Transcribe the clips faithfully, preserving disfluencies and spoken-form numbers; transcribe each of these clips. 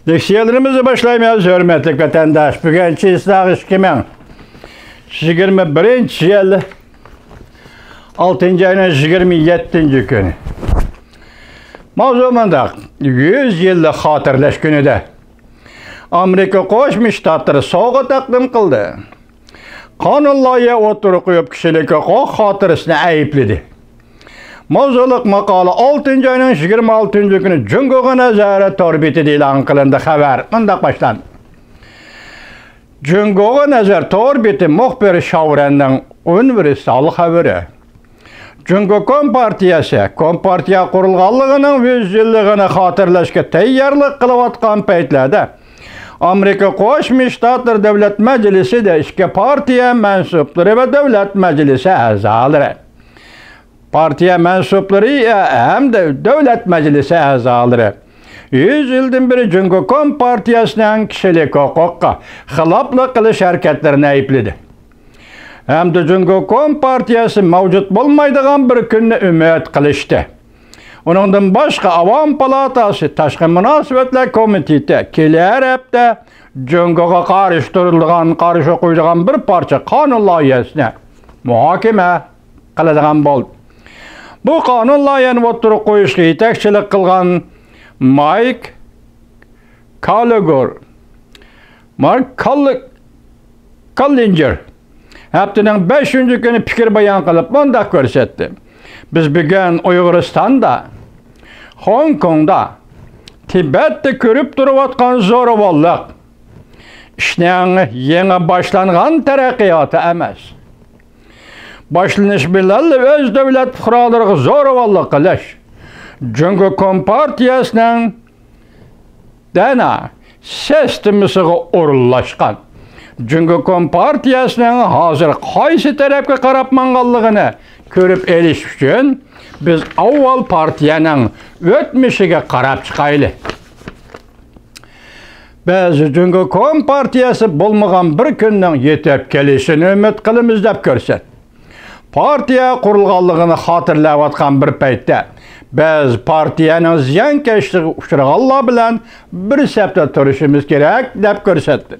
لېكسىيەلىرىمىزنى باشلايمىز، ھۆرمەتلىك ۋەتەنداش. بۈگۈن چېسلاق ئىككى مىڭ يىگىرمە بىرىنچى يىل، ئالتىنچى ئاينىڭ يىگىرمە يەتتىنچى كۈنى. ماۋزۇ مۇنداق: يۈز يىللىق خاتىرىلەش كۈنىدە ئامېرىكا قوشما شتاتلىرى سوۋغا تەقدىم قىلدى. قانۇن لايىھە ئوتتۇرىغا قويۇپ، كىشىلىك ھوقۇق خاتىرىسىنى ئەيىبلىدى. ماۋزۇلۇق ماقالە ئالتىنچى ئاينىڭ يىگىرمە ئالتىنچى كۈنى جۇڭگوغا نەزەر تور بېتىدە ئېلان قىلىندى. خەۋەر مۇنداق باشلاندى: جۇڭگوغا نەزەر تور بېتى مۇخبىرى شاۋرەننىڭ ئۇنىۋېرسال خەۋىرى. جۇڭگو كومپارتىيەسى كومپارتىيە قۇرۇلغانلىقىنىڭ يۈز يىللىقىنى خاتىرىلەشكە تەييارلىق قىلىۋاتقان پەيتلەردە، ئامېرىكا قوشما شتاتلىرى دۆلەت مەجلىسىدە ئىككى پارتىيە مەنسۇپلىرى ۋە دۆلەت مەجلىسى ئەزالىرى، پارتىيە مەنسۇپلىرى ھەمدە دۆلەت مەجلىسى ئەزالىرى يۈز يىلدىن بېرى جۇڭگو كومپارتىيەسىنىڭ كىشىلىك ھوقۇققا خىلاپلىق قىلىش ھەرىكەتلىرىنى ئەيىبلىدى. ھەمدە جۇڭگو كومپارتىيەسى مەۋجۇت بولمايدىغان بىر كۈننى ئۈمىد قىلىشتى. ئۇنىڭدىن باشقا، ئاۋام پالاتاسى تاشقى مۇناسىۋەتلەر كومىتېتى كېلەر ھەپتە جۇڭگوغا قارشى تۇرىدىغان، قارشى قويىدىغان بىر پارچە قانۇن لايىھەسىنى مۇھاكىمە قىلىدىغان بولدى. بۇ قانۇن لايىھەنى ئوتتۇرىغا قويۇشقا يېتەكچىلىك قىلغان مايك كاللىگور، مارك كاللى-، كاللىنجېر ھەپتىنىڭ بەشىنچى كۈنى پىكىر بايان قىلىپ مۇنداق كۆرسەتتى: بىز بۈگۈن ئۇيغۇرىستاندا، خوڭكوڭدا، تىبەتتە كۆرۈپ تۇرۇۋاتقان زورىۋاللىق ئىشنىڭ يېڭى باشلانغان تەرەققىياتى ئەمەس. باشلىنىش بىلەنلا ئۆز دۆلەت پۇقرالىرىغا زورىۋاللىق قىلىش جۇڭگو كومپارتىيەسىنىڭ دەنا سىستېمىسىغا ئورۇنلاشقان. جۇڭگو كومپارتىيەسىنىڭ ھازىر قايسى تەرەپكە قاراپ ماڭغانلىقىنى كۆرۈپ ئېلىش ئۈچۈن، بىز ئاۋۋال پارتىيەنىڭ ئۆتمۈشىگە قاراپ چىقايلى. بىز جۇڭگو كومپارتىيەسى بولمىغان بىر كۈننىڭ يېتىپ كېلىشىنى ئۈمىد قىلىمىز، دەپ كۆرسەتتى. پارتىيە قۇرۇلغانلىقىنى خاتىرىلەۋاتقان بىر پەيتتە، بىز پارتىيەنىڭ زىيانكەشلىكىگە ئۇچرىغانلار بىلەن بىر سەپتە تۇرۇشىمىز كېرەك، دەپ كۆرسەتتى.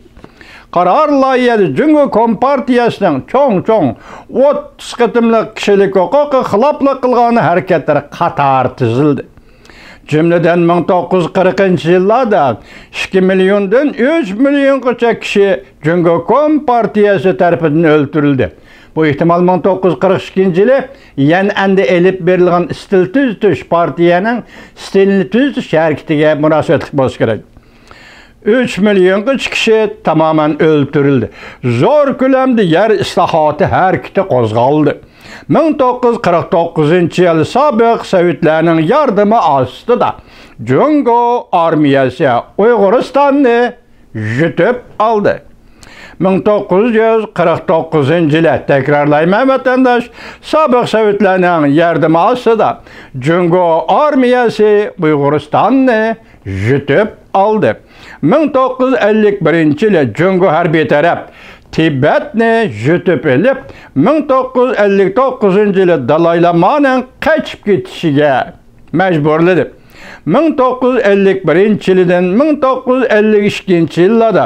قارار لايىھەدە جۇڭگو كومپارتىيەسىنىڭ چوڭ-چوڭ ئوتتۇز قېتىملىق كىشىلىك ھوقۇققا خىلاپلىق قىلغان ھەرىكەتلىرى قاتارى تىزىلدى. جۈملىدىن، مىڭ توققۇز يۈز قىرىقىنچى يىللاردا ئىككى مىليوندىن ئۈچ مىليونغىچە كىشى جۇڭگو كومپارتىيەسى تەرىپىدىن ئۆلتۈرۈلدى. بۇ، ئېھتىمال، مىڭ توققۇز يۈز قىرىق ئىككىنچى يىلى يەنئەندە ئېلىپ بېرىلغان ئىستىل تۈزىتىش، پارتىيەنىڭ ئىستىلىنى تۈزىتىش ھەرىكىتىگە مۇناسىۋەتلىك بولسا كېرەك. ئۈچ مىليونغىچە كىشى تامامەن ئۆلتۈرۈلدى. زور كۆلەمدە يەر ئىسلاھاتى ھەرىكىتى قوزغالدى. مىڭ توققۇز يۈز قىرىق توققۇزىنچى يىل سابىق سوۋېتلارنىڭ ياردىمى ئاستىدا جۇڭگو ئارمىيەسى ئۇيغۇرىستاننى يۇتۇپ ئالدى. مىڭ توققۇز يۈز قىرىق توققۇزىنچى يىلى، تەكرارلايمەن، ۋەتەنداش، سابىق سوۋېتلارنىڭ ياردىمى ئاستىدا جۇڭگو ئارمىيەسى ئۇيغۇرىستاننى يۇتۇپ ئالدى. مىڭ توققۇز يۈز ئەللىك بىرىنچى يىلى جۇڭگو ھەربىي تەرەپ تىبەتنى يۇتۇپ ئېلىپ، مىڭ توققۇز يۈز ئەللىك توققۇزىنچى يىلى دالاي لامانىڭ قېچىپ كېتىشىگە مەجبۇرلىدى. مىڭ توققۇز يۈز ئەللىك بىرىنچى يىلىدىن مىڭ توققۇز يۈز ئەللىك ئىككىنچى يىللاردا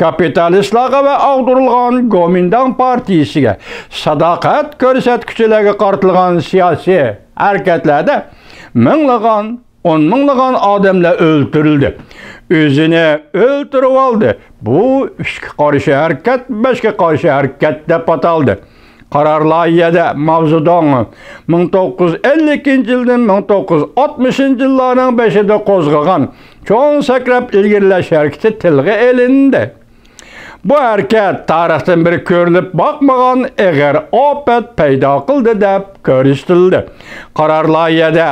كاپىتالىستلارغا ۋە ئاغدۇرۇلغان گومىنداڭ پارتىيىسىگە ساداقەت كۆرسەتكۈچىلەرگە قارىتىلغان سىياسىي ھەرىكەتلەردە مىڭلىغان، ئون مىڭلىغان ئادەملەر ئۆلتۈرۈلدى. ئۆزىنى ئۆلتۈرۈۋالدى. بۇ ئۈچكە قارشى ھەرىكەت، بەشكە قارشى ھەرىكەت دەپ ئاتالدى. قارار لايىھەدە ماۋزېدۇڭ مىڭ توققۇز يۈز ئەللىكىنچى يىلدىن مىڭ توققۇز يۈز ئاتمىشىنچى يىللارنىڭ بېشىدا قوزغىغان چوڭ سەكرەپ ئىلگىرىلەش ھەرىكىتى تىلغا ئېلىندى. بۇ ھەرىكەت تارىختىن بىر كۆرۈلۈپ باقمىغان ئېغىر ئاپەت پەيدا قىلدى، دەپ كۆرسىتىلدى. قارار لايىھەدە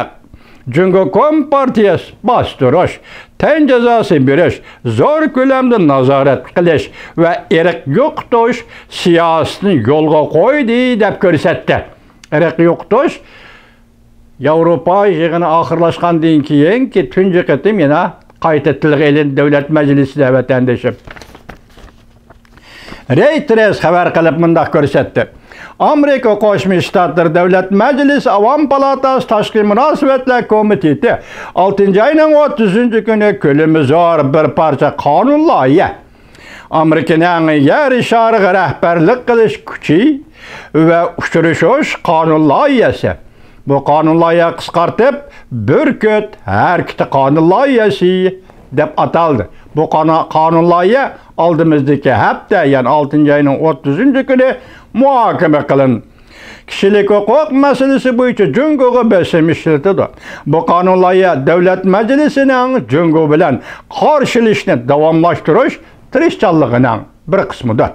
جۇڭگو كومپارتىيەسى باستۇرۇش، تەن جازاسى بېرىش، زور كۆلەمدە نازارەت قىلىش ۋە ئىرق يوقىتىش سىياسىتىنى يولغا قويدى، دەپ كۆرسەتتى. ئىرق يوقىتىش ياۋروپا يىغىنى ئاخىرلاشقاندىن كېيىنكى تۇنجى قېتىم يەنە قايتا تىلغا ئېلىندى دۆلەت مەجلىسىدە، ۋەتەندىشىم. رېيتېرس خەۋەر قىلىپ مۇنداق كۆرسەتتى: ئامېرىكا قوشما شتاتلىرى دۆلەت مەجلىسى ئاۋام پالاتاسى تاشقى مۇناسىۋەتلەر كومىتېتى ئالتىنچى ئاينىڭ ئوتتۇزىنچى كۈنى كۆلىمى زور بىر پارچە قانۇن لايىھە، ئامېرىكىنىڭ يەر شارىغا رەھبەرلىك قىلىش كۈچى ۋە ئۇچرىشىش قانۇن لايىھەسى. بۇ قانۇن لايىھە قىسقارتىپ بۈركۈت ھەرىكىتى قانۇن لايىھەسى دەپ ئاتالدى. بۇ قانا-، قانۇن لايىھە ئالدىمىزدىكى ھەپتە، يەنى ئالتىنچى ئاينىڭ ئوتتۇزىنچى كۈنى مۇھاكىمە قىلىندى. كىشىلىك ھوقۇق مەسىلىسى بويىچە جۇڭگوغا بېسىم ئىشلىتىدۇ. بۇ قانۇن لايىھە دۆلەت مەجلىسىنىڭ جۇڭگو بىلەن قارشىلىشىشنى داۋاملاشتۇرۇش تىرىشچانلىقىنىڭ بىر قىسمىدۇر.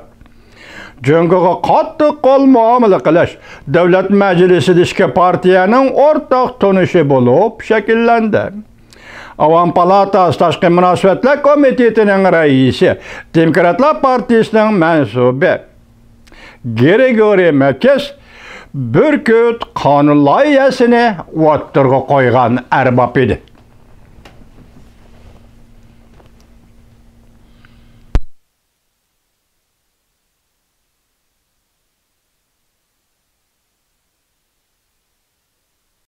جۇڭگوغا قاتتىق قول مۇئامىلە قىلىش دۆلەت مەجلىسىدىكى پارتىيەنىڭ ئورتاق تونۇشى بولۇپ شەكىللەندى. ئاۋام پالاتاسى تاشقى مۇناسىۋەتلەر كومىتېتىنىڭ رەئىسى، دېموكراتلار پارتىيىسىنىڭ مەنسۇبى گرېگورىي مېكىس بۈركۈت قانۇن لايىھەسىنى ئوتتۇرىغا قويغان ئەرباب ئىدى.